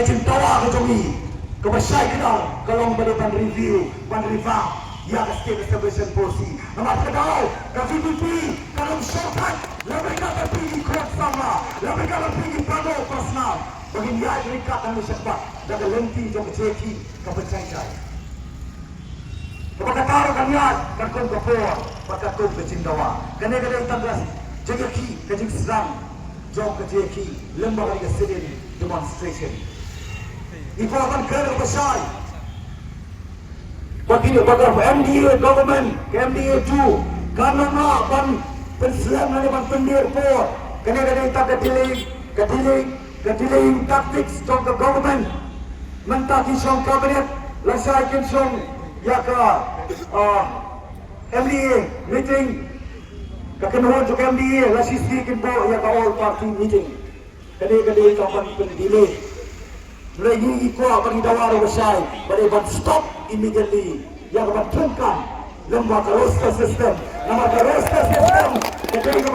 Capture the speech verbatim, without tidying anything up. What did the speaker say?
Jingdawa ka jong ngi kaba shai kdar ka long ba dei ban review, ban revamp ïa ka State Establishment Policy. Namar kata ka daw ka VPP ka long shortcut, la bynta ka phi ki khun samla, la bynta ka phi ki paralok parsnam ba ngin ïaid ryngkat hangne shakhmat da ka lynti jong ka jingïakhih ka pynshai shai. Kaba kata ruh kan ïaid katkum ka por bad katkum ka jingdawa. Kane ka dei tang ka jingïakhih, ka jingsdang jong ka jingïakhih lyngba kane ka sit-in demonstration. Ngi kwah ban kren kaba shai ba kine, ba ka MDA government, ka MDA two kan ym lah ban pynslem lane ban pyndir por. Kane ka dei tang ka delay, ka delay, ka delaying tactics jong ka government. Mynta ki shong cabinet, lashai kin shong ïa ka, ah, MDA meeting, ka kynhun jong ka MDA, la shisngi kin buh ïa ka all party meeting. Ka dei, ka dei ka ban pyndelay. Hynrei ngi, ngi kwah ban, ngi dawa ruh ba shai ba dei ban stop immediately ïa ka ban trei kam lyngba ka roster system. Namar ka roster system ka dei ka